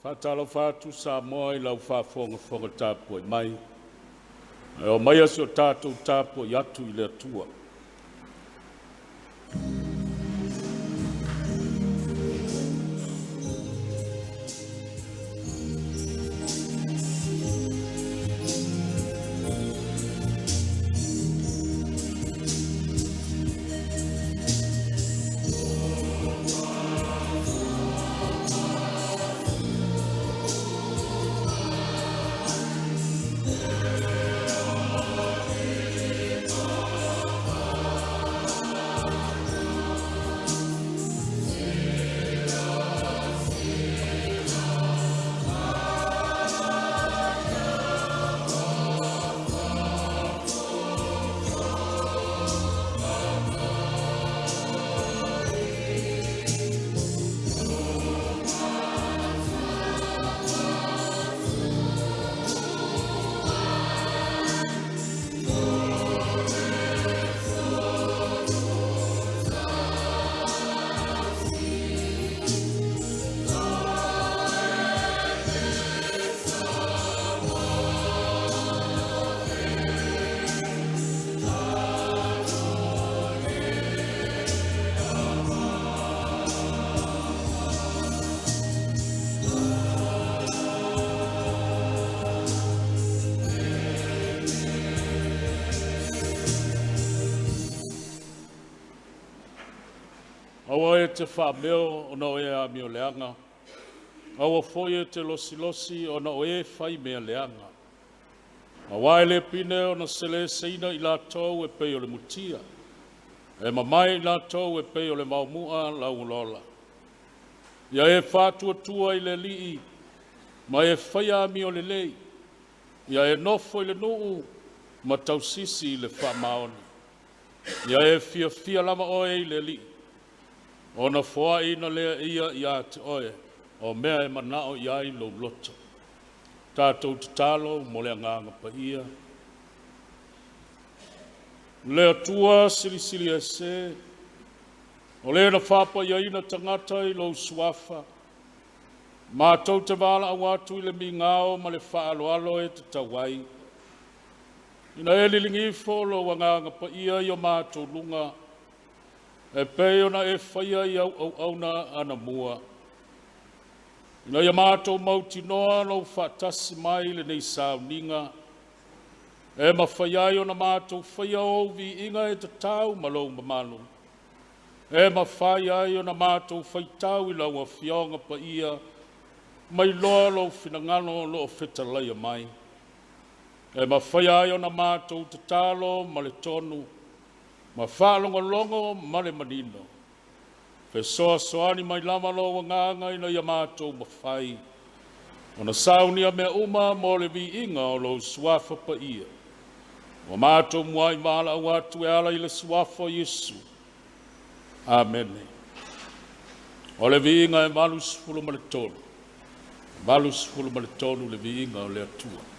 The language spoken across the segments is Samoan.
Faatalofa atu Samoa i lau faafogafoga tapuai mai. Ae omaia se o tatou tapuai atu i le Atua. Aua e te faameo ona o e amio leaga, aua foi e te losilosi ona o e fai mea leaga. Aua e le pine ona seleseina i latou e pei o le mutia, e mamae i latou e pei o le vaomu'a lauolola. Ia e faatuatua i le Alii ma e faia amio lelei, ia e nofo i le nuu ma tausisi i le faamaoni. Ia e fiafia lava oe i le Alii, ona foaiina lea e ia ia te oe o mea e manao i ai lou loto. Tatou tatalo mo le Agaga Paia. Le Atua Silisili Ese, o le na faapaiaina tagata i lou suafa, matou te valaau atu i le migao ma le faaaloalo e tatau ai, ina e liligi ifo lou Agaga Paia i o matou luga, e pei ona e faia i au auauna anamua, ina ia matou mautinoa lou faatasi mai i lenei sauniga, e mafai ai ona matou faia ou viiga e tatau ma lou mamalu, e mafai ai ona matou faitau i lau Afioga Paia ma iloa lou finagalo o lo o fetalaia mai, e mafai ai ona matou tatalo ma le tonu ma faalogologo ma le manino. Fesoasoani mai lava lou Agaga ina ia matou mafai ona saunia mea uma mo le viiga o lou Suafa Paia. Ua matou muai valaau atu e ala i le Suafa o Iesu. Amene. O le viiga e 83, 83 le viiga o le Atua.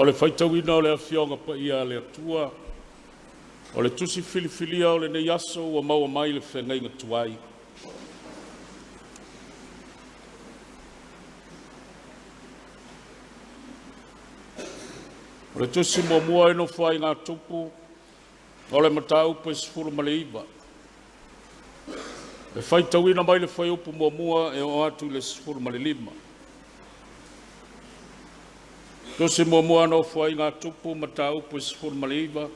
le faitauina o le Afioga Paia a le Atua, o le tusi filifilia o lenei aso ua maua mai le feagaiga tuai. O le tusi muamua i Nofoaiga a Tupu, o le mataupu e 19, e faitauina mai le fuaiupu muamua e oo atu i le 15. Tusi muamua a Nofoaiga a Tupu, mataupu e 19,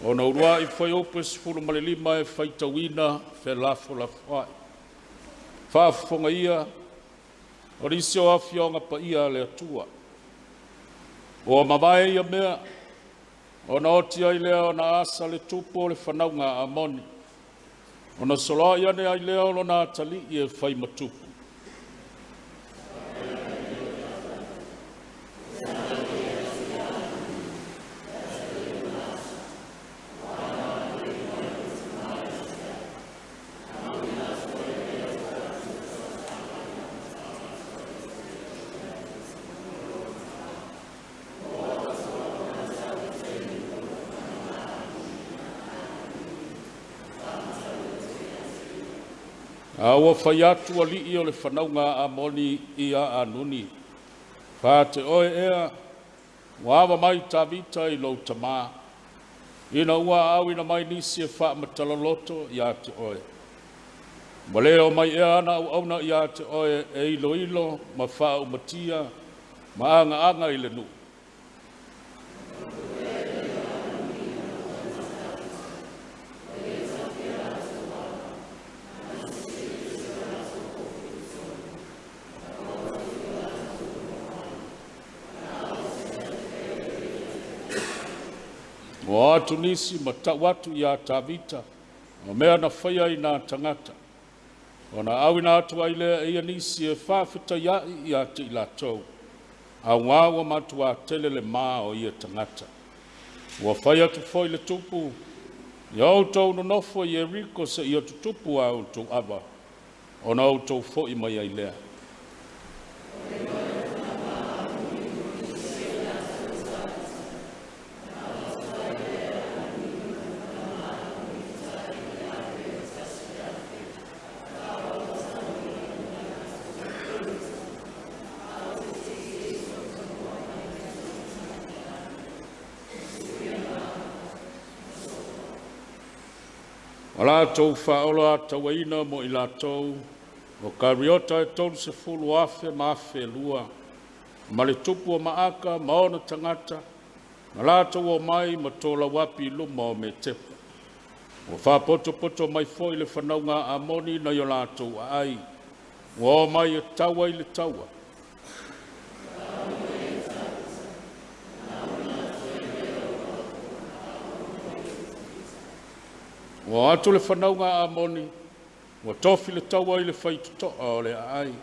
ona uluai fuaiupu e 15 e faitauina felafolafoai. Faafofoga ia o nisi o afioaga paia a le Atua. Ua mavae ia mea, ona oti ai lea o Naasa le tupu o le fanauga a Amoni, ona soloai ane ai lea o lona atalii e fai ma tupu. A ua fai atu alii o le fanauga a Amoni ia Anuni, fate oe ea ua ava mai Tavita i lou tamā, ina ua aauina mai nisi e faamatala-loto ia te oe. Ua le o mai ea ana auauna ia te oe e iloilo ma faaumatia ma agaaga i le nuu. Ua atu nisi ma tau atu iā Tavita o mea na faia i nā tagata, ona auina atu ai lea e ia nisi e faafetaia'i ia te i latou, auā ua matuā tele le mā o ia tagata. Ua fai atu foi le tupu, ia outou nonofo i Ieriko seia tutupu a outou ava, ona outou fo'i mai ai lea. O latou faaola atauaina mo i latou o kariota e 30,000 ma 2,000, ma le tupu o Maaka ma ona tagata, na latou omai ma tolauapi i luma o Metepa. Ua faapotopoto mai foi le fanauga a Amoni nai o latou aai, ua omai e taua i le taua. Ua o atu le fanauga a Amoni, ua tofi le taua i le faitotoa o le aai,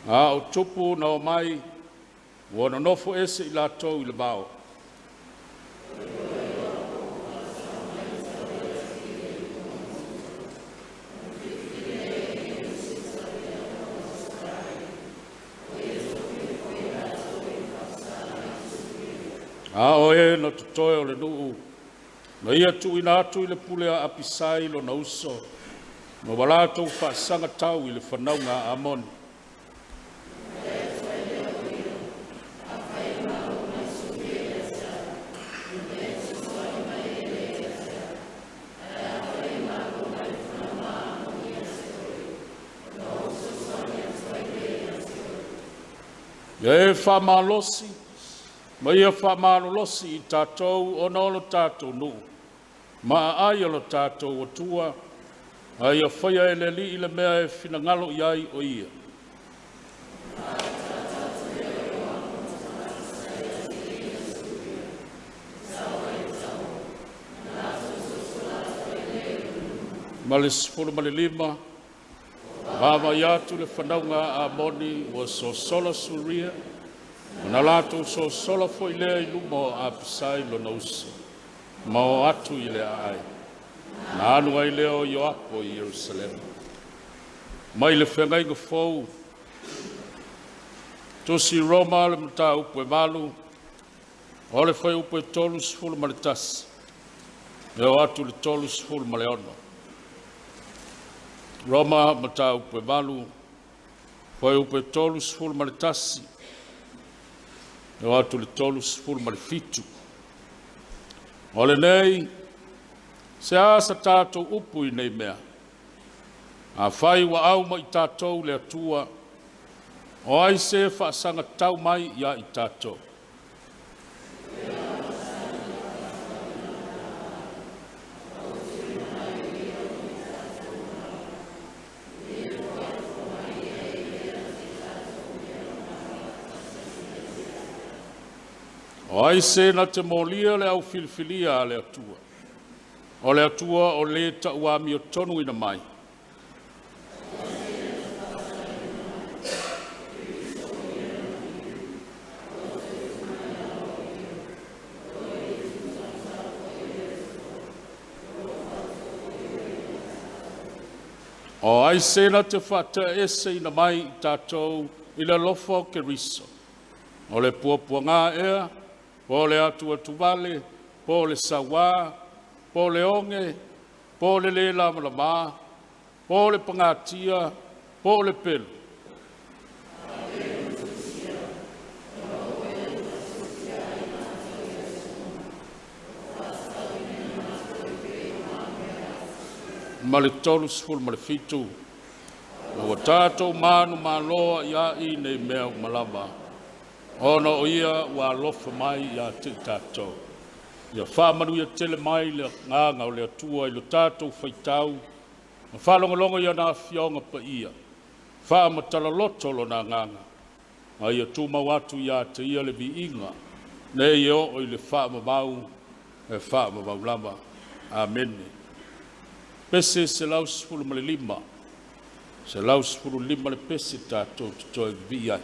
a o tupu na omai, ua nonofo ese i latou i le vao. A o e na totoe o le nuu, na ia tuuina atu i le pule a Apisai lona uso, ma ua latou faasaga tau i le fanauga a Amoni. Ia e faamalosi ma ia faamalolosi i tatou ona o lo tatou nuu, ma aai o lo tatou Atua, a ia faia e le Alii le mea e finagalo i ai o ia. Ma le 15, vaavaai atu le fanauga a Amoni ua sosola Suria, ona latou sosola foi lea i luma o Apisai lona uso, ma o atu i le aai. Na alu ai lea o Ioapo i Ierusalema. Mai le feagaiga fou, tusi Roma le mataupu e 8, O le fuaiupu e 31 e oo atu i le 36. Roma Mataupu e 8, fuaiupu e 31 e oo atu i le 37. O lenei, se a sa tatou upu i nei mea? Afai ua au ma i tatou le Atua, o ai se faasagatau mai ia i tatou? O ai se na te molia le au filifilia a le Atua? O le Atua o le tauamiotonuina mai. O ai se na te faataeseina mai i tatou i le alofa o Keriso? O le puapuaga ea, po o le atuatuvale, po o le sauā, po o le oge, po o le lē lamalama, po o le pagatia, po o le pelu? Ma le 37, ma ua tatou manumalo ai i nei mea uma lava, ona o Ia ua alofa mai ia te i tatou. Ia faamanuia tele mai le Agaga o le Atua i lo tatou faitau ma faalogologo i ana Afioga Paia, faamatala loto Lona Agaga, ma ia tumau atu ia te Ia le viiga, nei e oo i le faavavau, e faavavau lava. Amene. Pese 115, 115 le pese tatou te toe vivii ai.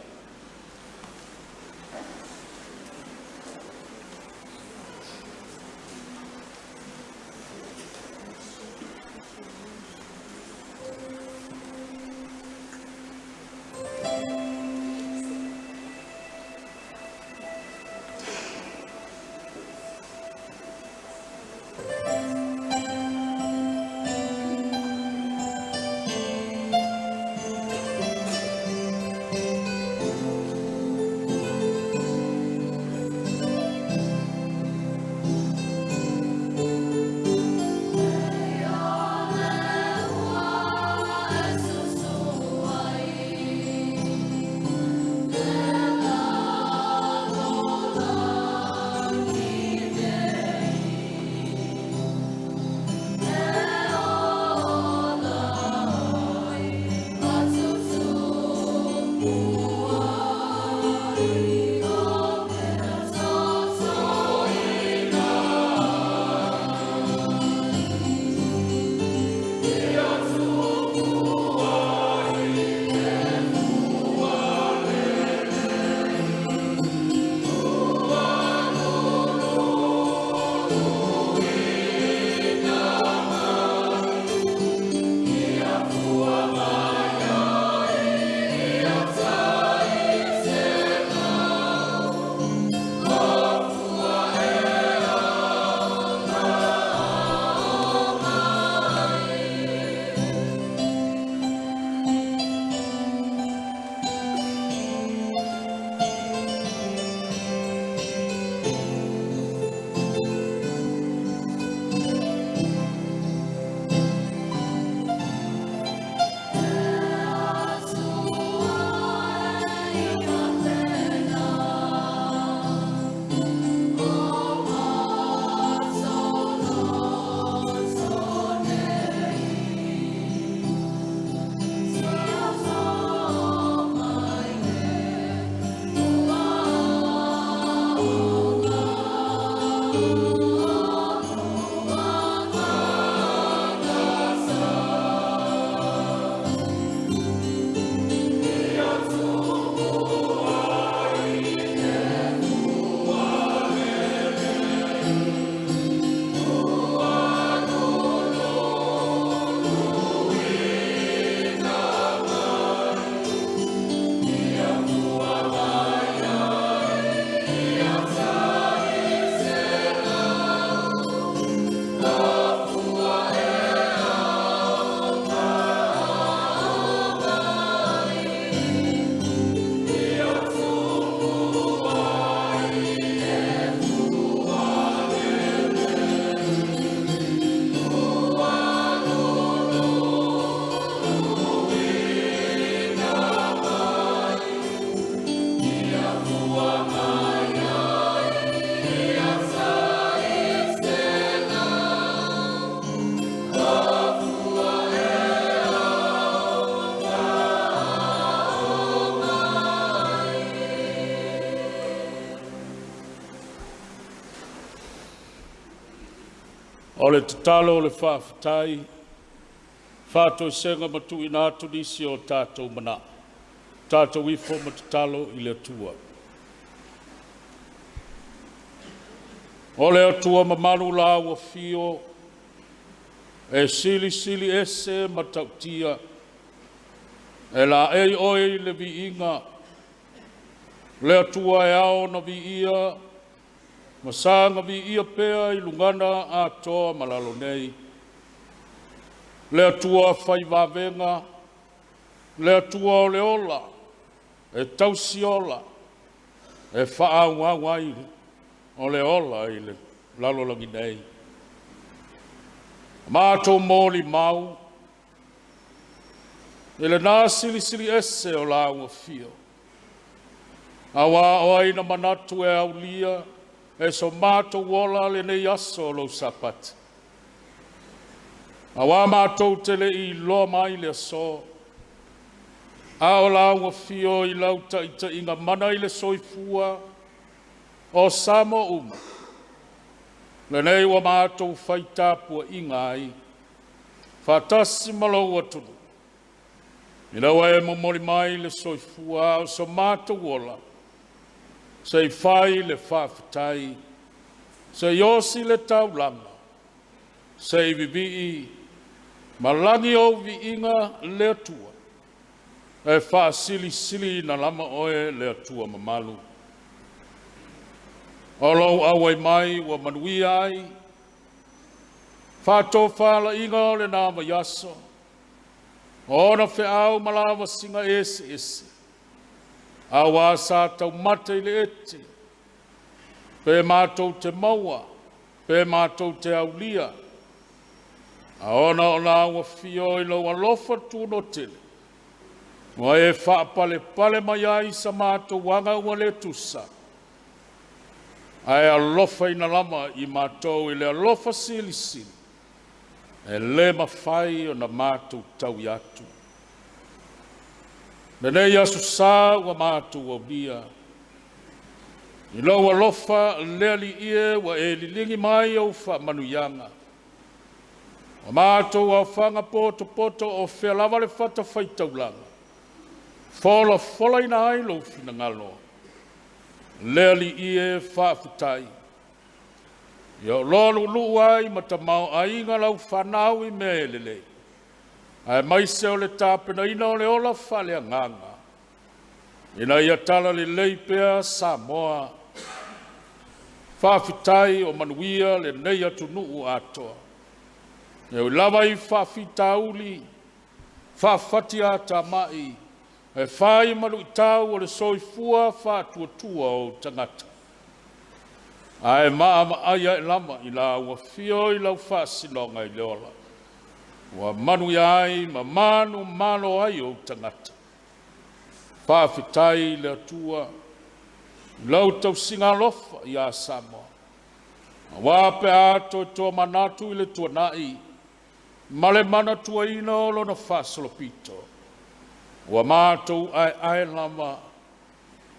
O le tatalo o le faafetai, faatoesega ma tuuina atu nisi o tatou manao. Tatou ifo ma tatalo i le Atua. O le Atua mamalu la ua fio, e silisili ese ma tautia, e laei oe i le viiga, le Atua e ao ona viia, ma saga viia pea i lugana atoa ma lalo nei. Le Atua fai vavega, le Atua o le ola, e tausi ola, e faaauau ai o le ola i le lalolagi nei. Matou molimau i lena silisili ese o la ua fio, auā o ai na manatu e aulia e so matou ola lenei aso o lou Sapati. Auā matou te le i iloa mai le aso, a o la ua fio i lau taitaiga mana i le soifua o Samoa uma, lenei ua matou fai tapuaiga ai, faatasi ma lou atunuu, ina ua e momoli mai le soifua o so matou ola, se i fai le faafetai, se i osi le taulaga, se i vivii ma lagi ou viiga le Atua, e faasilisiliina lava oe le Atua mamalu. O lou auai mai ua manuia ai, faatofalaiga o lena vaiaso, o ona feau ma lavasiga eseese, auā sa taumate i le ete, pe matou te maua, pe matou te aulia, a ona o la ua fio i lou alofa tunoa tele, ua e faapalepale mai ai sa matou aga ua le tusa, ae alofaina lava i matou i le alofa silisili, e le mafai ona matou taui atu. Lenei aso sa ua matou aulia, i lou alofa le Alii e ua e liligi mai ou faamanuiaga. Ua matou aofaga potopoto o fea lava le fatafaitaulaga, folafolaina ai lou finagalo. Le Alii e faafetai. Ia o loa luuluu ai ma tamaoaiga lau whanau i mea e lelei. Aemaise o le tapenaina o le ola faaleagaga. Ina ia tala lelei pea Samoa. Faafetai o manuia lenei atunuu atoa. E ui lava i faafitauli, faafatiatamai, e fai ma luitau o le soifua faatuatua o ou tagata. Ae maavaai ae lava i la ua fio i lau faasinoga i le ola. Ua manuia ai ma manumalo ai ou tagata. Faafetai i le Atua i lau tausiga alofa ia Samoa. Auā pe a toe tomanatu i le tuanai ma le manatuaina o lona faasolopito, ua matou aeae lava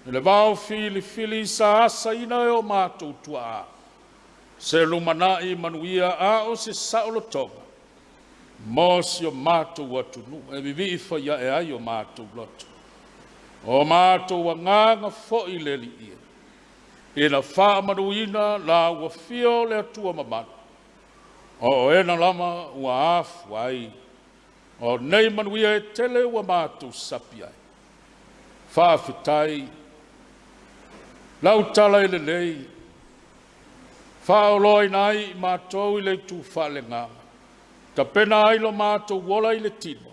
i le vao filifili sa asaina e o matou tuaa, se lumanai manuia a o se saolotoga mo si o matou atunuu e vivii faiae ai o matou loto. O matou agaga foi le Alii e, ina faamanuina la ua fio le Atua mamalu, o oena lava ua afua ai, o nei manuia e tele ua matou sapi ai. Faafetai, lau tala e lelei, faaoloaina ai i matou i le itu faaleagaga, tapena ai lo matou ola i le tino,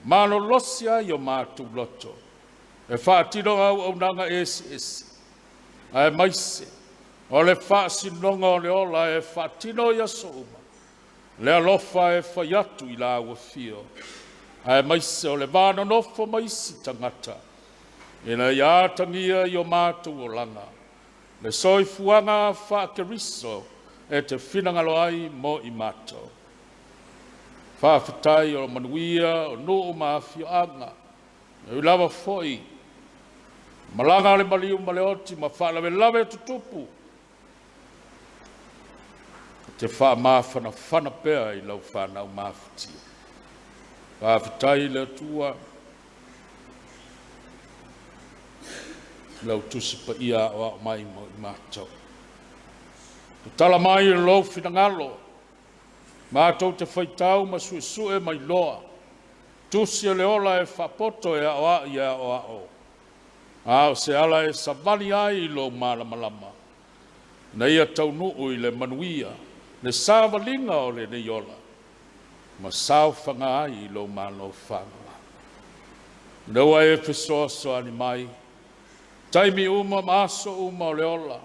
malolosi ai o matou loto, e faatino auaunaga eseese, aemaise o le faasinoga o le ola e faatino i aso uma, le alofa e fai atu i la ua fio, aemaise o le va nonofo ma isi tagata, ina ia atagia i o matou olaga, le soifuaga faa-Keriso e te finagalo ai mo i matou. Faafetai o manuia o nuu ma afioaga, e ui lava foi malaga a le maliu ma le oti ma faalavelave tutupu. te faamafanafana pea i lau fanau mafatia. Faafetai i le Atua i lau Tusi Paia aoao mai mo i matou. Tatala mai lou finagalo, matou te faitau ma suesue ma iloa, tusi o le ola e faapoto e aoai e aoao, a o se ala e savali ai i lou malamalama, na ia taunuu i le manuia, le savaliga o lenei ola, ma saofaga ai i lou malo faavavau. Ina ua e fesoasoani mai, taimi uma ma aso uma o le ola,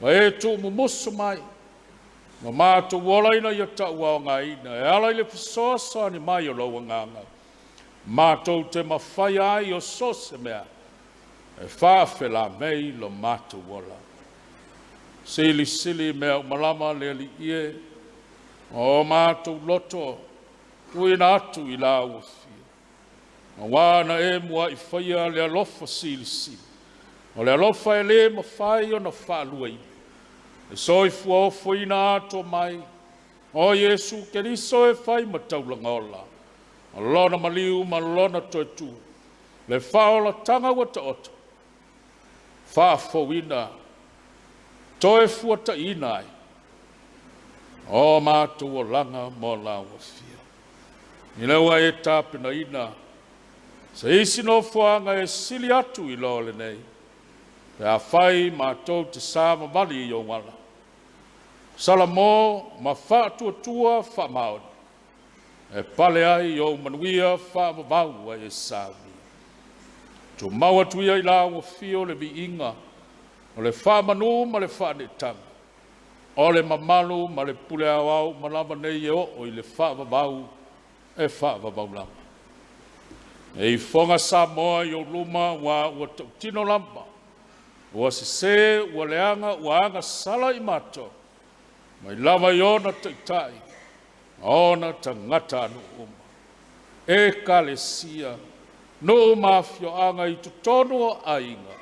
ma e tuumumusu mai, ma matou ola ina ia tauaogaina, e ala i le fesoasoani mai o lou agaga, matou te mafaia ai o so o se mea, e faafelamei lo matou ola. Silisili mea uma lava le Alii e, o matou loto, tuuina atu i la ua fia. Auā na e muai faia le alofa silisili, o le alofa e lē mafai ona faaluaina, e soifua ofoina atoa mai o Iesu Keriso e fai ma taulaga ola, o Lona maliu ma Lona toe tu, le faaolataga ua taoto, faafouina, toe fuataiina ai o matou olaga mo la ua fia. Ina ua e tapenaina se isi nofoaga e sili atu i lo lenei, pe afai matou te savavali i ou ala, Salamo ma faatuatua faamaoni, e pale ai ou manuia faavavau ua e saunia. Tumau atu ia i la ua fio le viiga, o le faamanu ma le faaneetaga, o le mamalu ma le pule aoao uma lava nei e oo i le faavavau e faavavau lava. E ifoga Samoa i ou luma ua ua tautino lava, ua sese, ua leaga, ua agasala i matou, mai lava i ona taitai, ma ona tagatanuu uma. Ekalesia, nuu ma afioaga i totonu o aiga,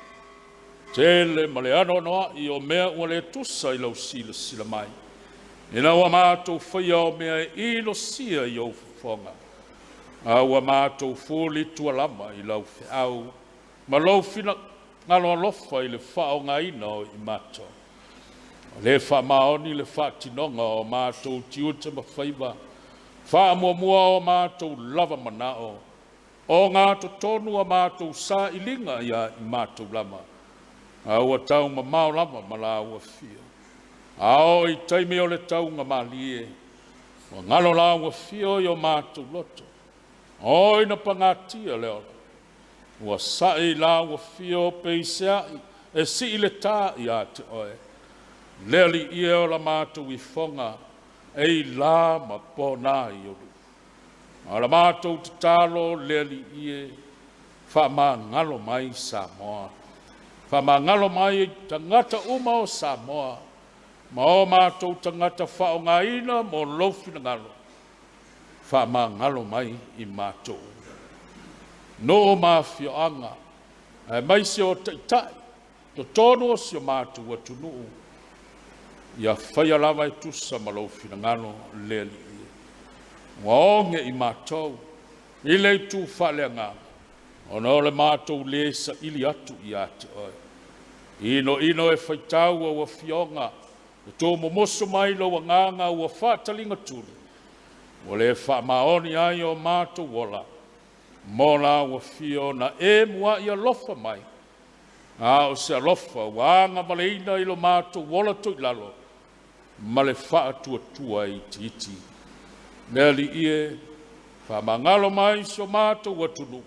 tele ma le anoanoai o mea ua le tusa i lau silasila mai, ina ua matou faia o mea e inosia i ou fofoga, a ua matou fulitua lava i lau feau ma lou finagalo alofa i le faaaogaina o i matou. O le faamaoni le faatinoga o matou tiute ma faiva, faamuamua o matou lava manao, o gatotonu a matou sailiga ia i matou lava, a ua taumamao lava ma la ua fia. A oo i taimi o le taugamalie, ua galo la ua fio i o matou loto, o ina pagatia le ola, ua sa'i la ua fio peiseai e sii le tā ia te oe. Le Alii e o la matou ifoga, e i la ma pona i ou luma. A o la matou tatalo le Alii e, faamagalo mai Samoa, faamagalo mai tagata uma o Samoa, ma o matou tagata faaaogaina mo lou finagalo, faamagalo mai i matou. Nuu ma afioaga, aemaise o taitai, totonu o si o matou atunuu, ia faia lava e tusa ma lou finagalo le Alii. Ua oge i matou i le itu faaleagaga, ona o le matou lē saili atu ia te oe. Inoino e faitau au afioga, e tuumumusu mai lou agaga ua faataligatuli, ua le faamaoni ai o matou ola, mo la ua fio na e muai alofa mai, a o se alofa ua agavaleina i lo matou ola toilalo, ma le faatuatua itiiti. Le Alii e, faamagalo mai si o matou atunuu,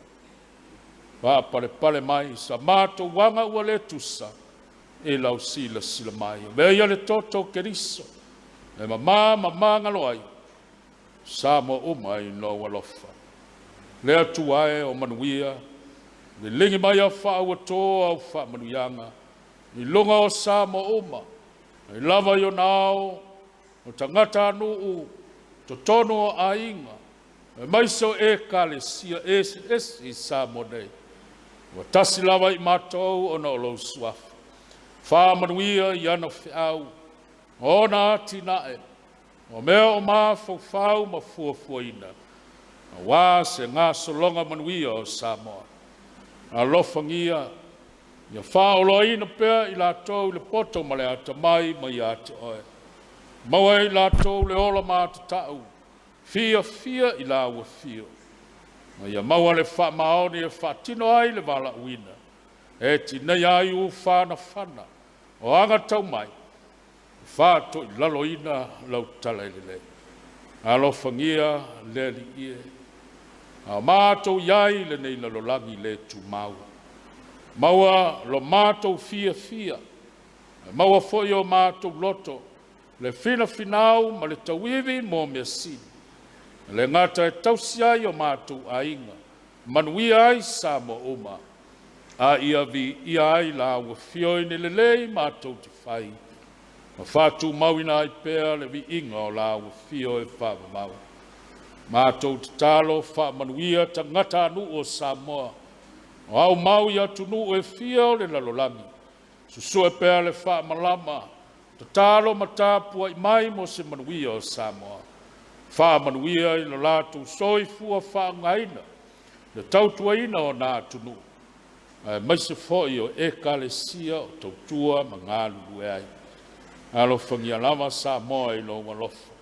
faapalepale mai sa matou aga ua le tusa i lau silasila mai. Avea ia le toto o Keriso e mamā ma magalo ai Samoa uma i lou alofa. Le Atua e o manuia, liligi mai a faauatō au faamanuiaga i luga o Samoa uma, mai lava i ona ao, o tagatanuu, totonu o aiga, aemaise o ekalesia eseese i Samoa nei. Ua tasi lava i matou ona o lou suafa. Faamanuia i ana feau. O ona atinae, o mea o mafaufau ma fuafuaina, auā se gasologa manuia o Samoa. Alofagia ia faaoloaina pea i latou i le poto ma le atamai mai ia te Oe, maua e i latou le ola matatau fiafia i Lau Afio, ma ia maua le faamaoni e faatino ai le valaauina e tineia ai ulu fanafana o aga tau mai e faatoilaloina lau Talalelei. Alofagia le Alii e, a o matou i ai i lenei lalolagi le tumau, maua lo matou fiafia, ae maua foi e o matou loto le finafinau ma le tauivi mo mea sili, e le gata e tausi ai o matou aiga, manuia ai Samoa uma, a ia viia ai Lau Afio i mea lelei matou te fai, ma faatumauina ai pea le viiga o Lau Afio e faavavau. Matou tatalo faamanuia tagatanuu o Samoa o aumau i atunuu e fia o le lalolagi, susue pea le faamalama, tatalo ma tapuai mai mo se manuia o Samoa. Faamanuia i lo latou soifua faaleagaina le tautuaina o na atunuu, aemaise foi o Ekalesia o tautua ma galulue ai. Alofagia lava Samoa i lou alofa,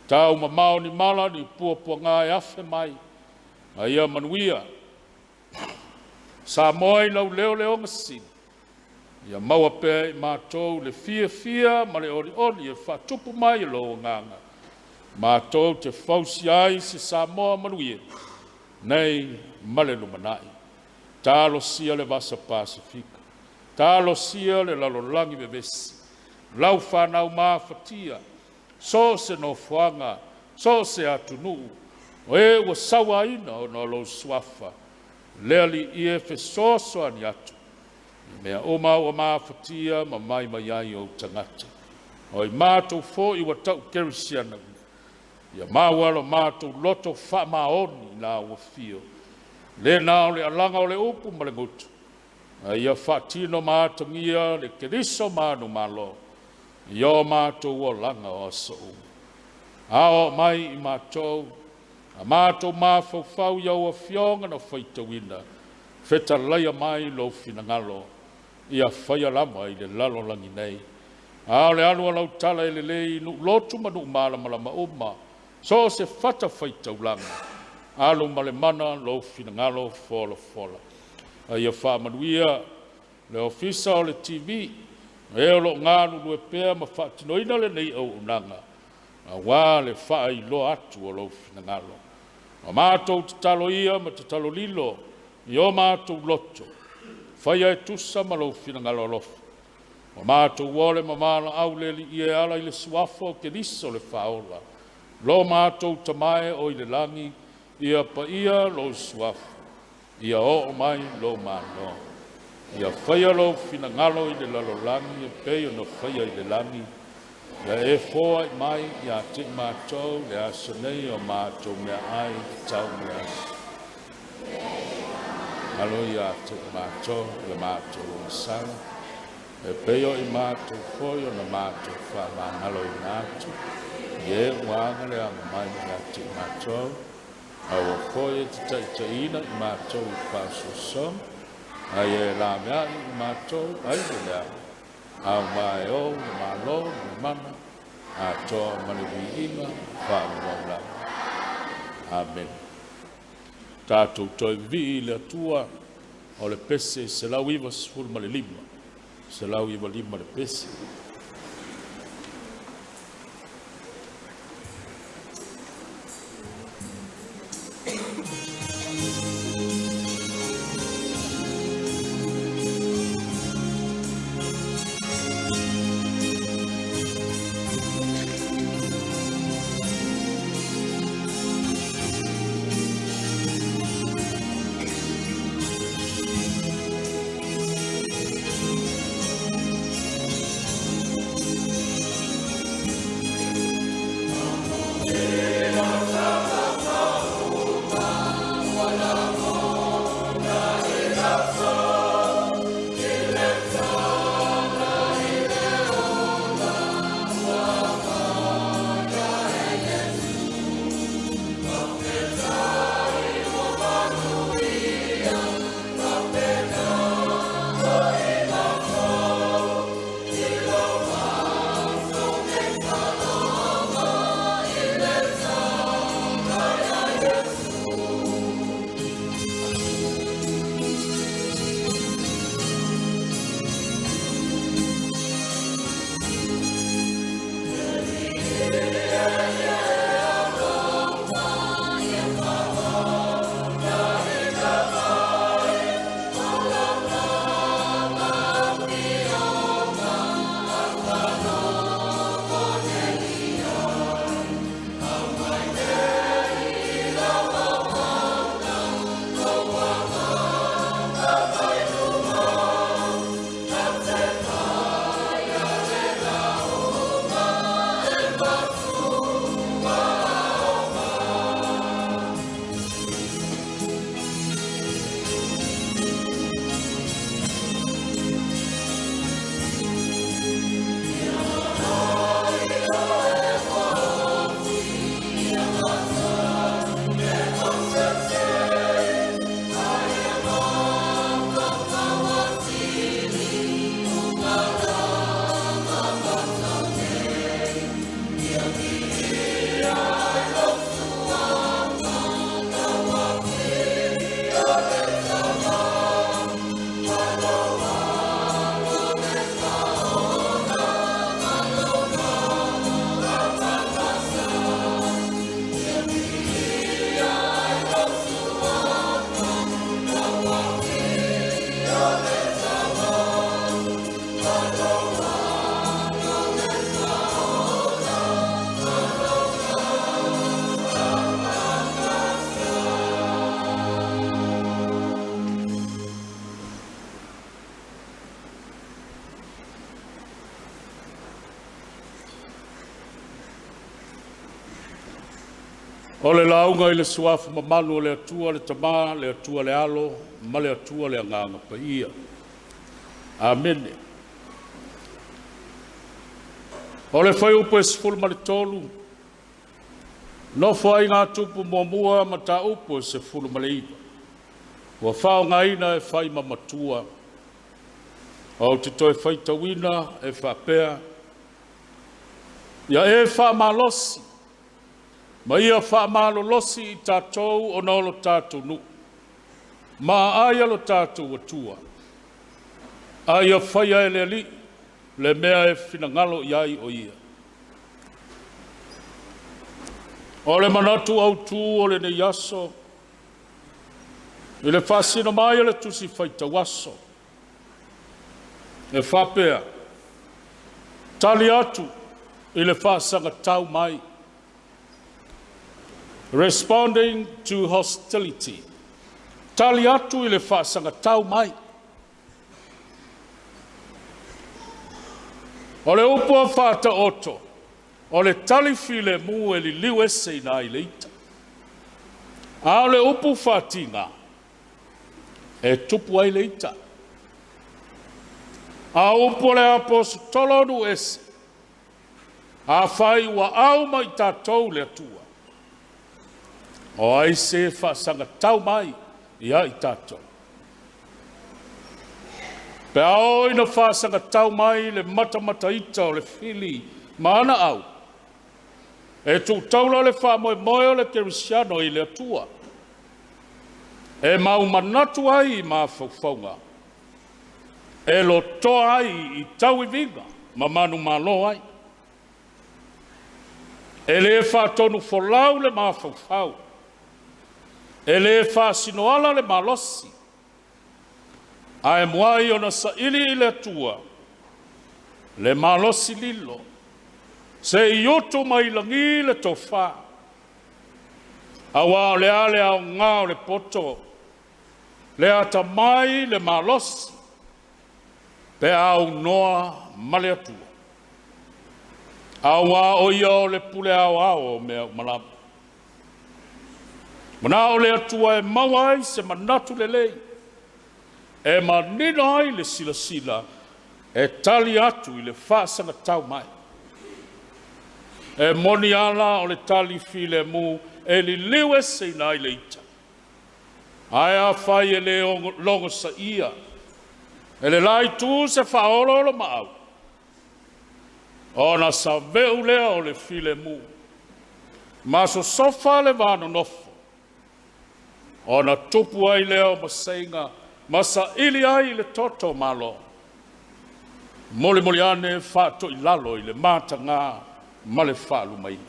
taumamao ni mala ni puapuaga e afe mai, a ia manuia Samoa i lau leoleoga sili. Ia maua pea e i matou le fiafia ma le olioli e faatupu mai e lou Agaga, matou te fausia ai se Samoa manuia nei ma le lumanai. Talosia le Vasa Pasefika, talosia le lalolagi vevesi, lau fanau mafatia, so o se nofoaga, so o se atunuu, o e ua sauaina ona o lou Suafa, le Alii e fesoasoani atu i mea uma ua mafatia ma maimai ai ou tagata. O i matou foi ua ta'u kerisiano, ia maua lo matou loto faamaoni i lau afio, le na o le alaga o le upu ma le gutu, a ia faatino ma atagia le Keriso manumalo i o matou olaga o aso uma. Ao mai i matou, a matou mafaufau i au afioga na faitauina, fetalaia mai lou finagalo, ia faia lava i le lalolagi nei. A o le alu a lau tala e lelei i nuu lotu ma nuu malamalama uma, so o se fatafaitaulaga, alu ma le mana lou finagalo folafola. A ia faamanuia le Ofisa o le TV, e o lo o galulue pea ma faatinoina lenei auaunaga, auā le faailoa atu o lou finagalo. O matou tatalo ia ma tatalo lilo i o matou loto, faia e tusa ma lou finagalo alofa. Ua matou ole ma valaau le Alii e ala i le suafa o Keriso le Faaola, lo matou Tama e o i le lagi, ia paia lou suafa, ia oo mai lou Malo. Ia faia lou finagalo i le lalolagi e pei ona faia i le lagi. Ia e foai mai ia te i matou i le aso nei o matou meaai tatau mo le aso. Alo ia te i matou le matou agasala, e pei o i matou foi ona matou faamagaloina atu i e ua aga le aga mai ia te i matou. Aua foi e te taitaiina i matou i le faaosoosoga, a ia e laveai i matou ai le leaga, aua e ou le Malo ma le mana, atoa ma le viiga faavavau lava. Amene. Tatou toe vivii i le Atua o le pese 195, 195 le pese. O le lauga i le Suafa mamalu o le Atua le Tama, le Atua le Alo ma le Atua le Agaga Paia. Amene. O le fuaiupu e 13, Nofoaiga Tupu Muamua Mataupu e 19, ua faaaogaina e fai ma matua. Ou te toe faitauina e faapea: Ia e faamalosi ma ia faamalolosi i tatou ona o lo tatou nuu, ma aai a lo tatou Atua, a ia faia e le Alii le mea e finagalo i ai o Ia. O le manatu autu o lenei aso, i le faasino mai o le tusi faitau aso, e faapea, tali atu i le faasagatau mai. Responding to hostility. Tali atu i le faasagatau mai. O le upu a Faataoto, o le tali filemu e liliu eseina ai le ita. A o le upu faatiga, e tupu ai le ita. A o upu a le Aposetolo o nuu ese, afai ua au ma i tatou le Atua, o ai se faasagatau mai ia i tatou? Pe a oo ina faasagatau mai le matamataita o le fili ma ana au, e tuu taula le faamoemoe o le kerisiano i le Atua, e maumanatu ai i mafaufauga, e lotoa ai i tauiviga ma manumalo ai. E le faatonufolau le mafaufau, e le faasinoala le malosi, ae muai ona saili i le Atua le malosi lilo, se i utu mai lagi le tofa. Aua o le a le aoga o le poto, le atamai, le malosi, pe a aunoa ma le Atua? Aua o Ia o le pule aoao o mea uma lava. Manao le Atua e maua ai se manatu lelei, e manino ai le silasila, e tali atu i le faasagatau mai. E moni ala o le tali filemu e liliu eseina ai le ita, ae afai e le logosaia e le la itu se faaoloolomaau, ona saveu lea o le filemu, ma sosofa le va nonofo, ona tupu ai lea o maseiga ma saili ai le toto malo. Molimoli ane faatoilalo i le mataga ma le faalumaina.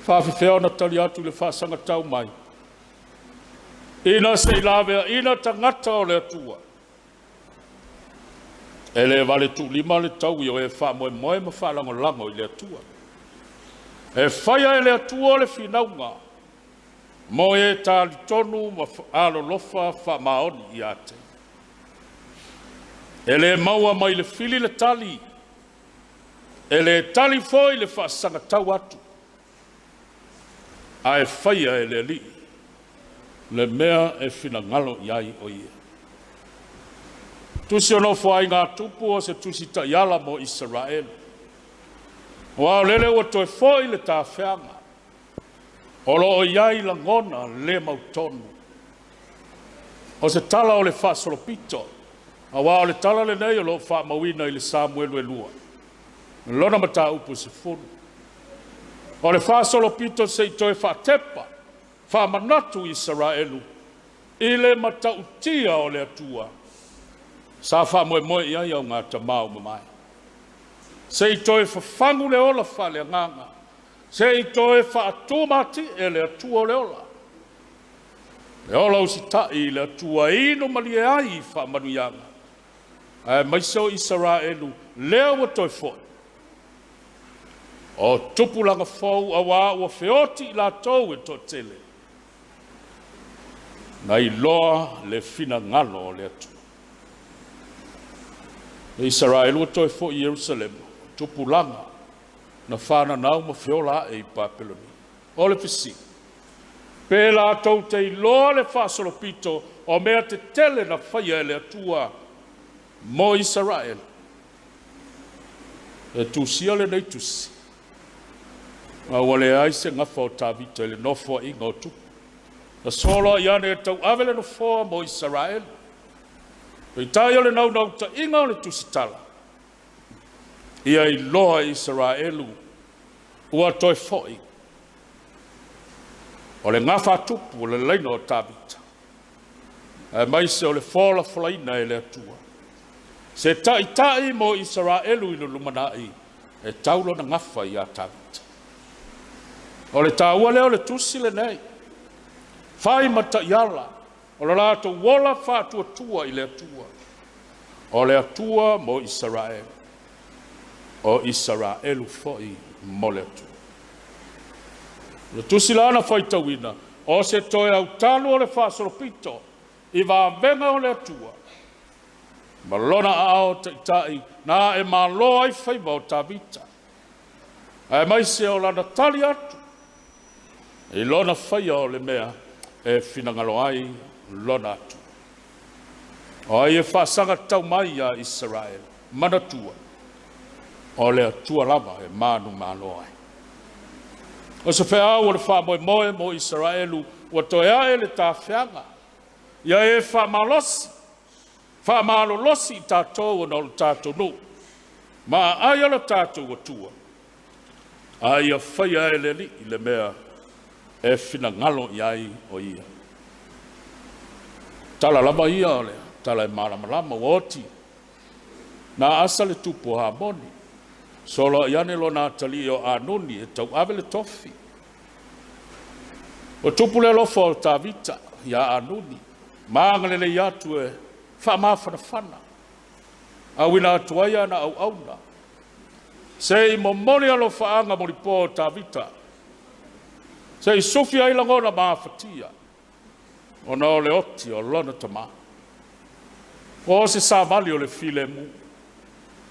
Faafefea ona tali atu i le faasagatau mai? Ina se i laveaina tagata o le Atua, e le valetuulima le taui o e faamoemoe ma faalagolago i le Atua. E faia e le Atua le finauga mo e talitonu ma alolofa faamaoni ia te Ia. E le maua mai le fili le tali, e le tali foi le faasagatau atu, ae faia e le Alii le mea e finagalo i ai o Ia. Tusi o Nofoaiga a Tupu o se tusi taiala mo Isaraelu. Aua o lele ua toe foi le tafeaga, o lo o i ai lagona le mautonu. O se tala o le faasolopito, aua o le tala lenei o lo o faamauina i le Samuelu e 2, lona mataupu e 10. O le faasolopito se i toe faatepa, faamanatu i Isaraelu i le matautia o le Atua sa faamoemoe i ai augatama ua mamae. Se i toe fafagu le ola faaleagaga, se i toe faatumatie le Atua o le ola, le ola usitai i le Atua e inu malie ai i faamanuiaga, aemaise o Isaraelu lea ua toe foi. O tupulaga fou aua ua feoti i latou e toatele, na iloa le finagalo o le Atua. O Isaraelu ua toe foi i Ierusalema, tupulaga na fananau ma feola ae i Papelonia. O le fesili, pe latou te iloa le faasolopito o mea tetele na faia e le Atua mo Isaraelu? E tusia lenei tusi, ma ua leai se gafa o Tavita i le nofoaiga o tupu. Na soloai ane e tauave le nofoa mo Isaraelu. Peitai o le naunautaiga o le tusitala, ia iloa e Isaraelu ua toe foi o le gafa a tupu o le laina o Tavita, aemaise o le folafolaina e le Atua se taitai mo Isaraelu i le lumanai e tau lona gafa ia Tavita. O le taua lea o le tusi lenei, fai ma taiala o lo latou ola faatuatua i le Atua, o le Atua mo Isaraelu, o Isaraelu foi mo le Atua. O le tusi la na faitauina, o se toe autalu o le faasolopito i vavega o le Atua ma lona aao taitai na ae malo ai faiva o Tavita, aemaise o lana tali atu i lona faia o le mea e finagalo ai lona Atua. O ai e faasaga tatau mai iā Isaraelu? Manatua, o le Atua lava e manumalo ai. O se feau o le faamoemoe mo Isaraelu ua toe ae le tafeaga, ia e faamalosi, faamalolosi i tatou ona o le tatou nuu, ma aai o le tatou Atua, a ia faia e le Alii le mea e finagalo i ai o Ia. Tala lava ia o le tala e malamalama ua oti. Na asa le tupu o Hamoni, soloai ane lona atalii o Anuni e tauave le tofi. Ua tupu le alofa o Tavita ia Anuni, ma agalelei atu e faamafanafana, auina atu ai ana auauna, se i momoli alofaaga molipo o Tavita, se i sufi ai lagona mafatia, ona o le oti o lona tama. O se savali o le filemu,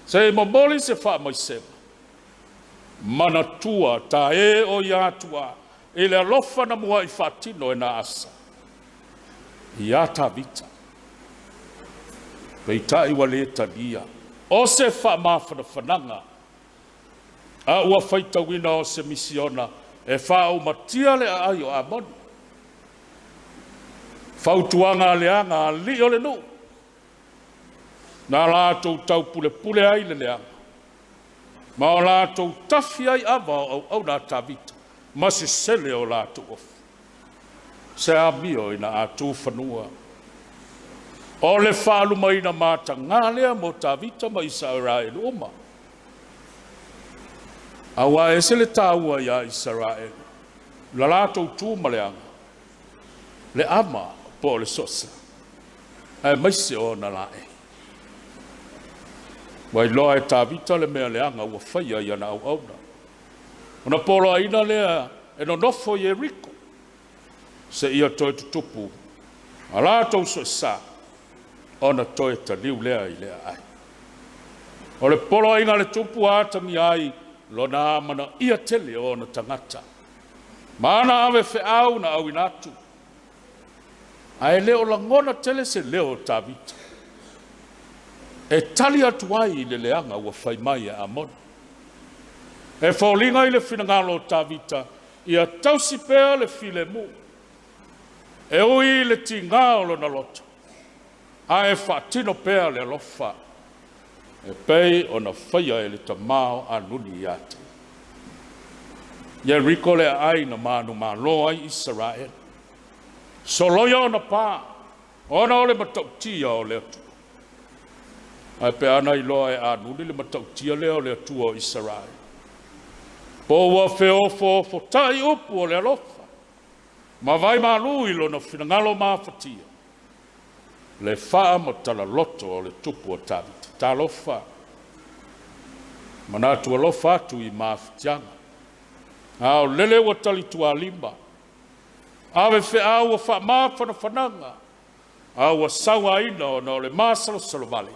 se i momoli se faamaisega, manatua tae o ia atua i le alofa na muai faatino e na asa ia Tavita. Peitai ua le talia o se faamafanafanaga, a ua faitauina o se misiona e faaumatia le aai o Amoni. Fautuaga leaga alii o le nuu, na latou taupulepule ai le leaga, ma o latou tafi ai ava o auauna a Tavita, ma sesele o latou ofi. Se amio ina a tu fanua. O le faalumaina mataga lea mo Tavita ma Isaraelu uma. Aua e ese le taua iā Isaraelu, la latou tu ma le aga, le ama po o le sosa, aemaise o ona laei. Ua iloa e Tavita le mea leaga ua faia i ana auauna, ona poloaiina lea e nonofo i Ieriko, seia toe tutupu a latou soesa, ona toe taliu lea i le aai. O le poloaiga a le tupu ua atagia ai lona amanaia tele o ona tagata, ma ana ave feau na auina atu, ae le o lagona tele se leo o Tavita e tali atu ai i le leaga ua fai mai e Amoni. E foliga i le finagalo o Tavita ia tausi pea le filemu, e ui i le tiga o lona loto, ae faatino pea le alofa e pei ona faia e le tama o Anuni ia te ia. Ieriko le aai na manumalo ai Isaraelu, soloia ona pa ona o le matautia o le Atua. Ae pe ana iloa e Anuni le matautia lea o le Atua o Isaraelu, po ua feofoofotai upu o le alofa ma vaimalu i lona finagalo mafatia le faamatala-loto o le tupu o Tavita. Talofa, manatu alofa atu i mafatiaga, a o lele ua talitualima, ave feau o faamafanafanaga, a ua sauaina ona o le masalosalo vale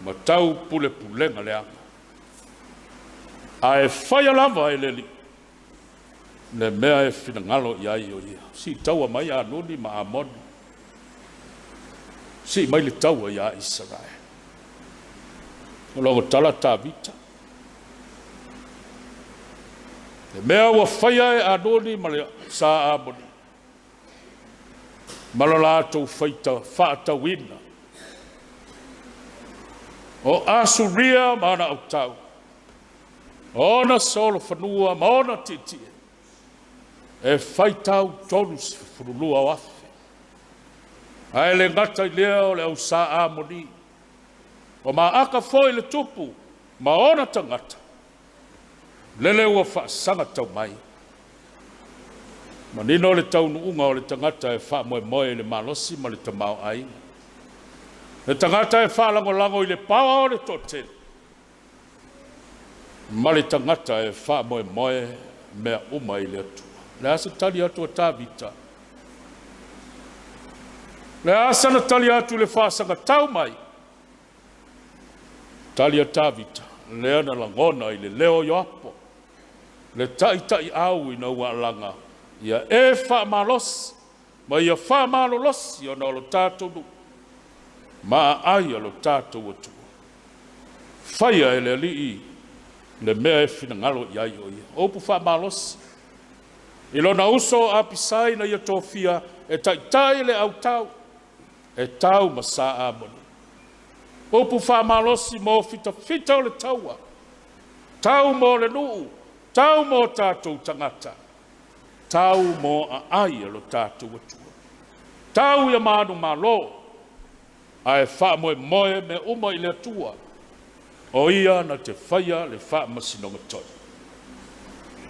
ma tau pulepulega leaga. Ae faia lava e le Alii Le mea e finagalo i ai o ia. Sii taua mai Anuni ma Amoni. Sii mai le taua iā Isaraelu. O logo tala Tavita. Le mea ua faia e Anuni ma le sa Amoni ma lo latou faita faatauina o Asuria ma ana autau, o ona solofanua ma ona tietie, e faitau 32,000. Ae le gata i lea o le au sa Amoni, o Maaka foi le tupu ma ona tagata, lele ua faasaga tau mai. Manino le taunuuga o le tagata e faamoemoe i le malosi ma le tamaoaiga. Le tagata e faalagolago i le paoa o le toatele, ma le tagata e faamoemoe mea uma i le Atua. Le a se tali atu a Tavita? Le a sana tali atu i le faasagatau mai? Tali a Tavita, lea na lagona i le leo o Ioapo, le taitaiau ina ua alaga, ia e faamalosi ma ia faamalolosi ona o lo tatou nuu ma aai a lo tatou Atua. Faia e le Alii le mea e finagalo i ai o ia. O upu faamalosi i lona uso o Apisai na ia tofia e taitai le autau e tau ma sa Amoni. Upu faamalosi mo fitafita o le taua, tau mo le nuu, tau mo tatou tagata, tau mo aai a lo tatou Atua. Tau ia manumalo, ae faamoemoe mea uma i le Atua, o ia na te faia le faamasinoga tonu.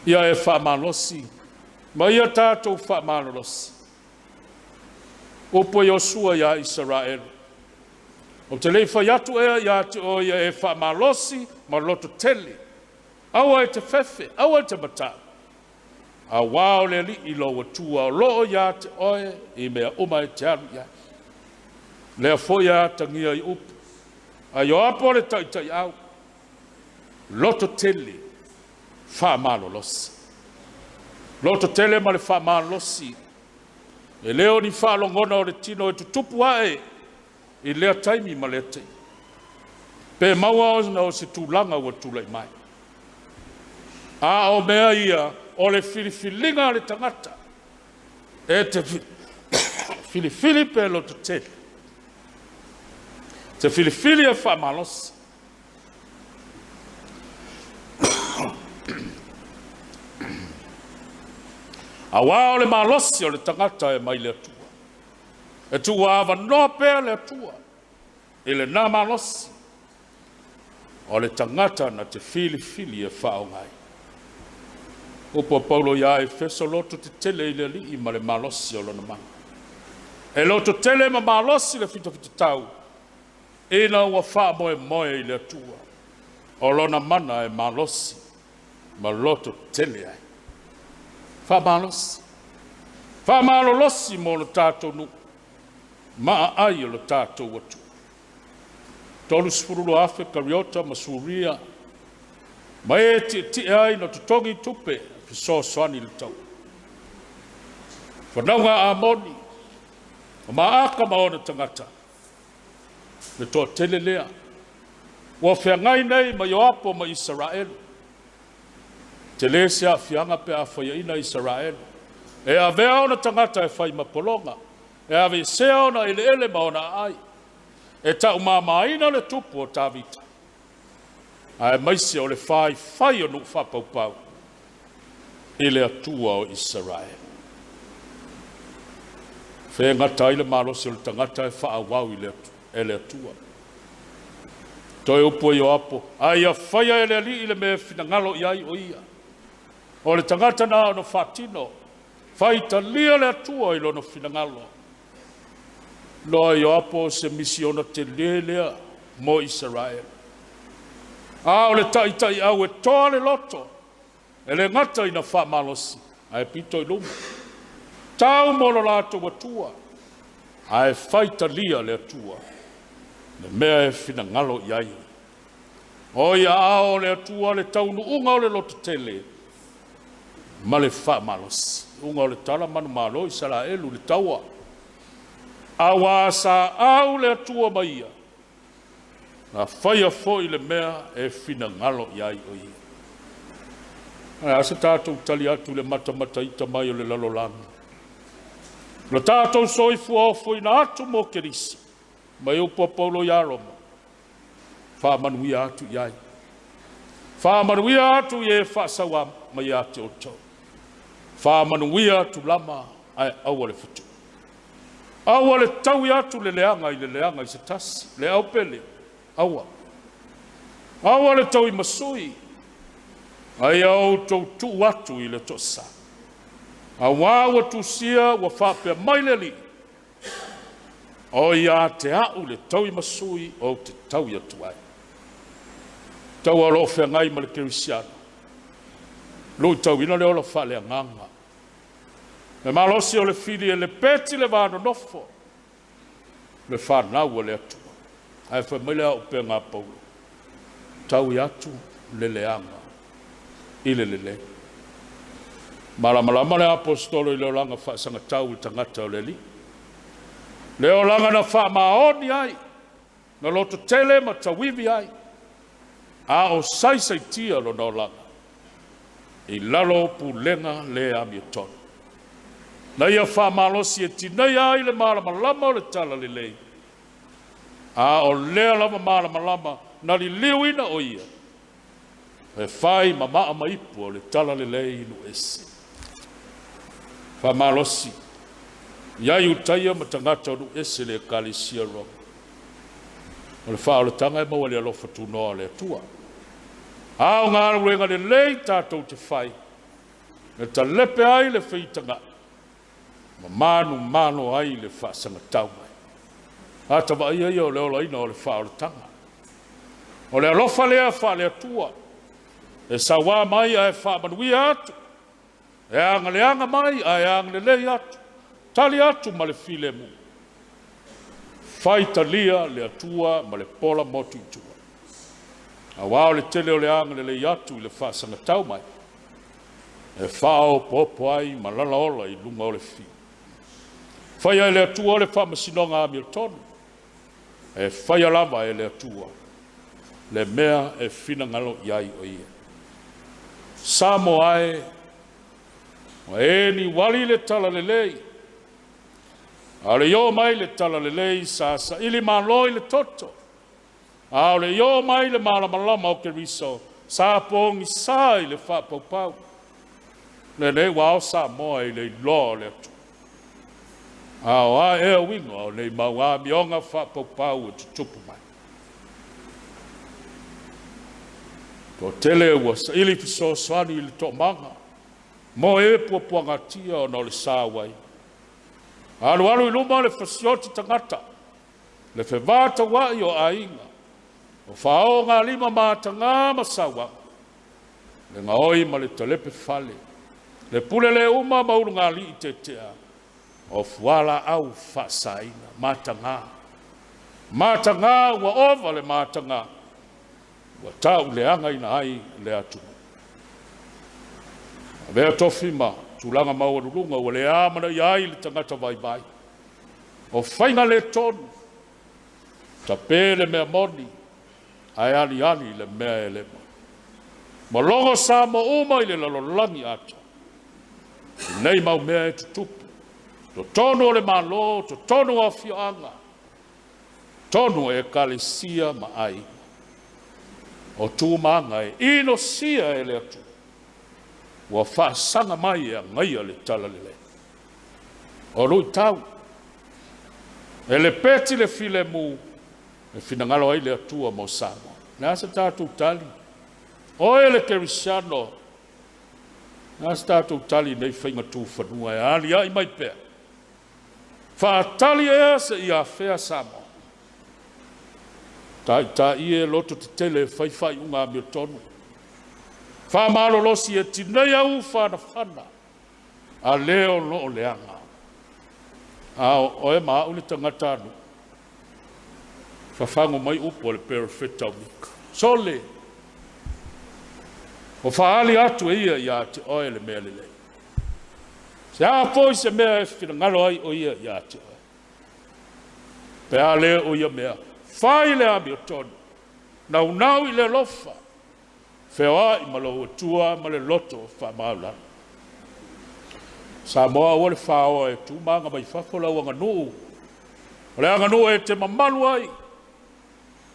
Ia e faamalosi ma ia tatou faamalolosi. Upu a Iosua iā Isaraelu, ou te le i fai atu ea ia te oe ia e faamalosi ma loto tele, aua e te fefe, aua e te mataʻu, auā o le Alii lou Atua o loo ia te oe i mea uma e te alu i ai. Lea foi e atagia i upu a Ioapo le taitaiau, loto tele, faamalolosi. Loto tele ma le faamalolosi, e le o ni faalogona o le tino e tutupu ae i lea taimi ma lea taimi, pe maua ona o se tulaga ua tulai mai. A o mea ia o le filifiliga a le tagata, e te filifili pe loto tele, te filifili e faamalosi. Auā o le malosi o le tagata e mai le Atua. E tuua avanoa pea le Atua i lena malosi o le tagata na te filifili e faaaoga ai. Upu a Paulo iā Efeso, loto tetele i le Alii ma le malosi o lona mana. E loto tele ma malosi le fitafitatau ina ua faamoemoe i le Atua. O lona mana e malosi ma loto tele ai. Faamalosi, faamalolosi mo lo tatou nuu ma aai o lo tatou Atua. 32,000 Kariota ma Suria ma e tietie ai na totogi tupe fesoasoani i le taua. Fanauga a Amoni, o Maaka ma ona tagata, le toatele lea ua feagai nei ma Ioapo ma Isaraelu. Tele se aafiaga pe a faiaina Isaraelu. E avea ona tagata e fai ma pologa, e aveesea ona eleele ma ona aai, e taumamaina le tupu o Tavita, aemaise o le faifai o nuu faapaupau i le Atua o Isaraelu. Fe gata ai le malosi o le tagata e faaauau i le e le Atua. Toe upu a Ioapo, a ia faia e le Alii le mea e finagalo i ai o ia. O le tagata na ona faatino, faitalia le Atua i lona finagalo. Loa Ioapo se misiona telē lea mo Isaraelu. A o le taitaiau e toa le loto, e le gata ina faamalosi, ae pito i luma. Tau mo lo latou Atua, ae faitalia le Atua, le mea e finagalo i ai. O ia ao o le Atua le taunuuga o le loto tele. ma le faamalosi. Uga o le tala manumalo Isaraelu i le taua, auā sa au le Atua ma ia, na faia foi le mea e finagalo i ai o ia. Ae a se tatou tali atu i le matamataita mai o le lalolagi? Lo tatou soifua ofoina atu mo Keriso, mai upu a Paulo ia Roma, faamanuia atu i ai. Faamanuia atu i e faasaua mai ia te outou. Faamanuia atu lava ae aua le fetu. Aua le taui atu le leaga i le leaga i se tasi, le aupele, aua. Aua le taui masui, a ia outou tuu atu i le toasa. Auā ua tusia ua faapea mai le Alii, o ia te a'u le tauimasui ou te taui atu ai. Taua o lo o feagai ma le kerisiano, luitauina le ola faaleagaga. Le malosi o le fili e lepeti le va nonofo, le fanau a le Atua. Ae fai mai le auupega a Paulo, taui atu le leaga i le lelei. Malamalama le aposetolo i le olaga faasagatau i le tagata o le Alii. Le olaga na faamaoni ai, na lototele ma tauivi ai, a o saisaitia lona olaga i lalo o pulega le amiotonu. Na ia faamalosi e tineia ai le malamalama o le talalelei, a o lea lava malamalama na liliuina o ia e fai ma maa ma ipu o le talalelei i nuu ese. Faamalosi ia Iutaia ma tagata o nuu ese le Ekalesia Roma. O le faaolataga e maua i le alofa tunoa o le Atua. A o galuega lelei tatou te fai, e talepe ai le feitagai, ma manumalo ai le faasagatau mai. Ata vaaia ia o le olaina o le faaolataga. O le alofa lea faale-Atua, e sauā mai ae faamanuia atu, e agaleaga mai ae agalelei atu, tali atu ma le filemu, faitalia le Atua ma le pola motu i tua. Auā o le tele o le agalelei atu i le faasagatau mai, e faaopoopo ai ma lalaola i luga o le fiu. Faia e le Atua le faamasinoga amiotonu, e faia lava e le Atua le mea e finagalo i ai o ia. Samoa e, ua e niuali le talalelei, a o le i oo mai le talalelei sa saili malo i le toto, a o le i oo mai le malamalama o Keriso sa pogisa i le faapaupau. Lenei ua ao Samoa i le iloa o le Atua. A o a ea uiga o nei mau amioga faapaupau e tutupu mai? Toatele ua saili fesoasoani i le toomaga mo e puapuagatia ona o le sa ua i. Alualu i luma le fasioti tagata, le fevataua'i o aiga, o faogalima ma atagā ma sauaga, le gaoi ma le talepe fale, le pule le uma ma ulugalii tetea, o fualaau faasaina, matagā. Matagā ua ova le matagā, ua tauleagaina ai le atunuu. Avea tofi ma tulaga maualuluga ua le amanaia ai le tagata vaivai. O faiga le tonu, tape le mea moni, ae aliali le mea e le moni. Ma logo Samoa uma i le lalolagi atoa. I nei mau mea e tutupu, totonu o le Malo, totonu o afioaga, totonu o ekalesia ma aiga. O tu ma aga e inosia e le Atua, ua faasaga mai e agaia le talalelei. O luitau, e lepeti le filemu, e finagalo ai le Atua mo Samoa. O le a se tatou tali? Oe le kerisiano, o le a se tatou tali i nei faiga tufanua e alia'i mai pea? Faatali ea seia afea Samoa? Taitai e loto tetele e fai faaiuga amiotonu. Faamalolosi e tineia ufanafana a le o lo o leaga. A o oe ma a'u le tagatanuu, fafago mai upu a le perofeta o Mika. Sole! Ua faaali atu e ia ia te oe le mea lelei. Se a foi se mea e finagalo ai o ia ia te oe. Pe a le o ia mea, fai le amiotonu, naunau i le alofa, feoai ma lou Atua ma le loto faamaualalo. Samoa aua le faoa e tu ma aga mai fafo lau aganuu, o le aganuu e te mamalu ai,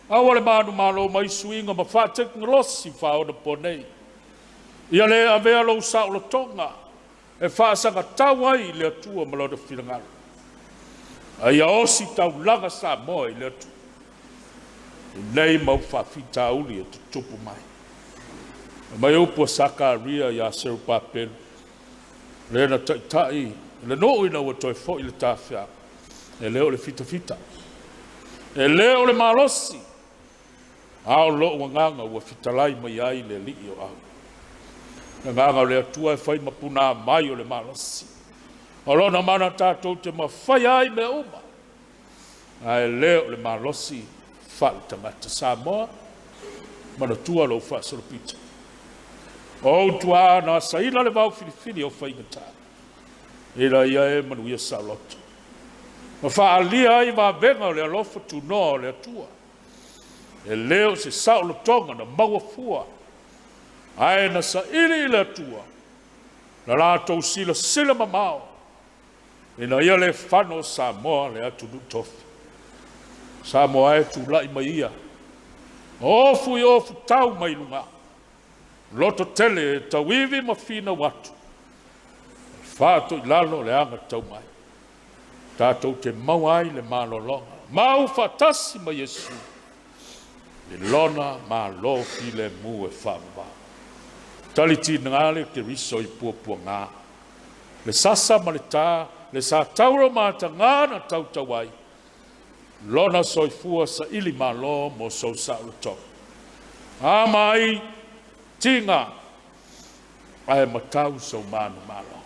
aua le manumalo mai suiga ma faatekonolosi faaonaponei. Ia le avea lou saolotoga e faasagatau ai i le Atua ma Lona finagalo, a ia osi taulaga Samoa i le Atua i nei mau faafitauli e tutupu mai. Fai mai upu a Sakaria ia Serupapelu, le na taitai le nuu ina ua toe foi le tafeaga, e le o le fitafita, e le o le malosi, a o lou agaga ua fetalai mai ai le Alii o Au. Le agaga o le Atua e fai ma punā mai o le malosi. O lona mana tatou te mafaia ai mea uma, ae le o le malosi faaletagata. Samoa, manatua lou faasolopito. O ou tuaa na asaina le vaofilifili o faigata, ina ia e manuia saoloto, ma faaalia ai vavega o le alofa tunoa o le Atua. E le o se saolotoga na maua fua, ae na saili i le Atua na latou silasila mamao, ina ia le fano o Samoa le atunuu tofi. Samoa e tulai mai ia, ofu i ofu tau mai luga, loto tele e tauivi ma finau atu, faatoilalo le aga tau mai. Tatou te maua ai le malologa, mau faatasi ma Iesu, i lona Malo filemu e faavavau. Talitiga le Keriso i puapuaga, le sasa ma le tā, le satauro ma atagā na tautau ai, lona soifua saili malo mo sou saolotoga. A ma ai tiga, ae matau sou manumalo.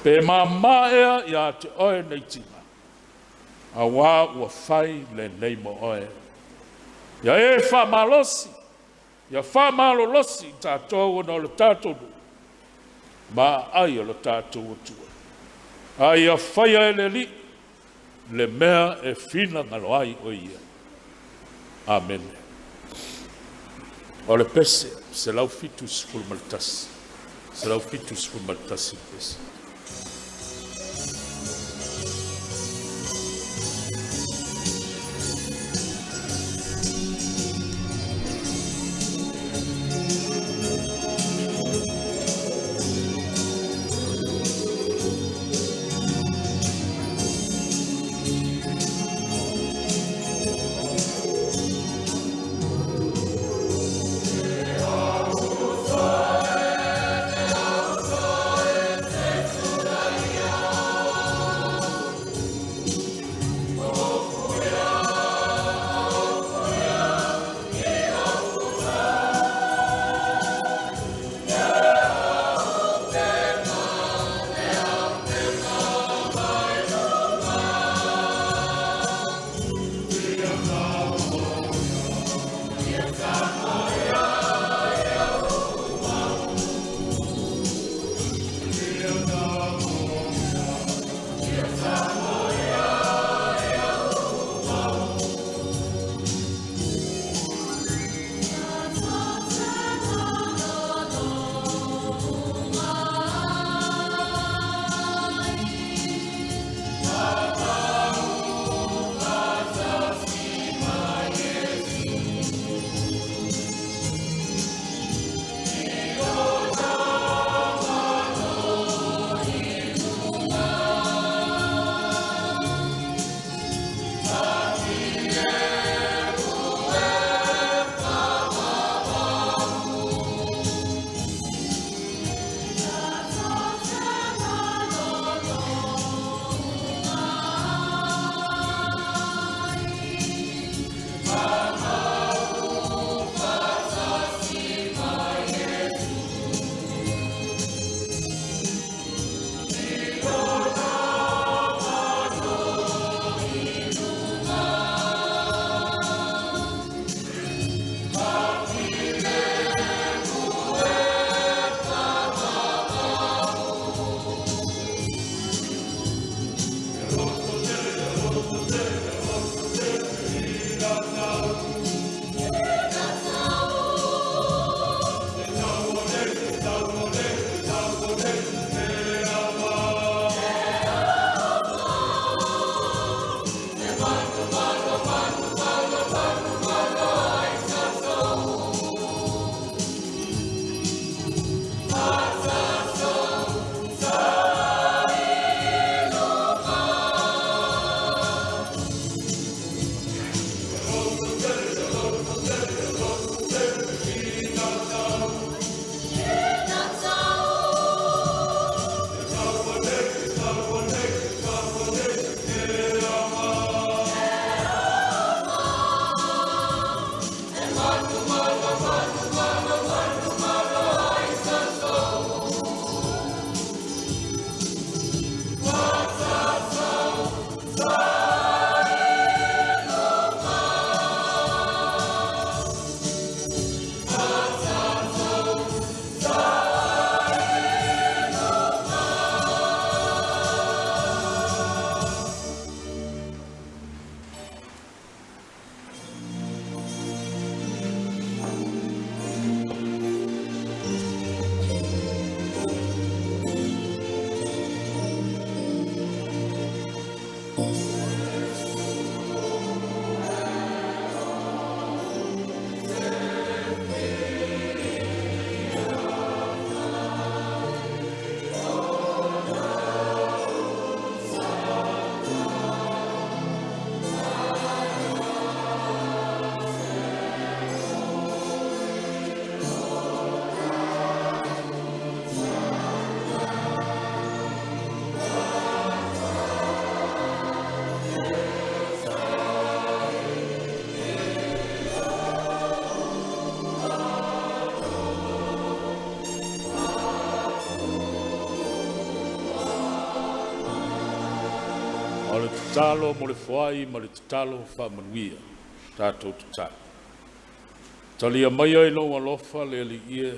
Pe māmā ea ia te oe nei tiga, auā ua fai lenei mo oe. Ia e faamalosi, ia faamalolosi i tatou ona o le tatou nuu, ma aai o le tatou Atua. A ia faia e le Alii le mea e finagalo ai o ia. Amene. O le pese 171, 171 pese. O le tatalo mo le foai ma le tatalo faamanuia tatou tatalo. Talia maia i lou alofa le Alii e,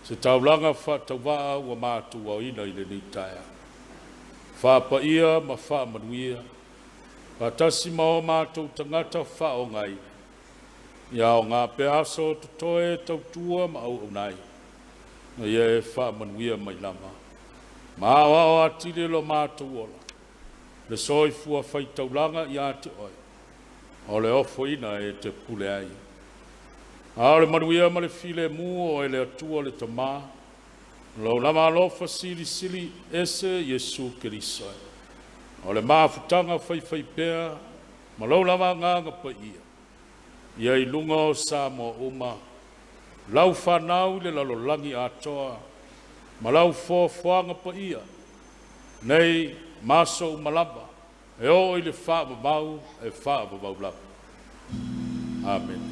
se taulaga faatauvaa ua matou aoina i lenei taeao. Faapaia ma faamanuia, faatasi ma o matou tagata faaaogaina, ia aoga pea aso o totoe e tautua ma auauna ai, na ia e faamanuia mai lava. Ma aoao atili lo matou ola, le soifua faitaulaga ia te oe, o le ofoina e te pule ai. A o le manuia ma le filemu o e le Atua le Tamā, lou lava alofa silisili ese Iesu Keriso, o le mafutaga faifaipea ma lou lava Agaga Paia, ia i luga o Samoa uma, lau fanau i le lalolagi atoa, ma lau foafoaga paia, nei ma aso uma lava, e oo i le faavavau e faavavau lava. Amene.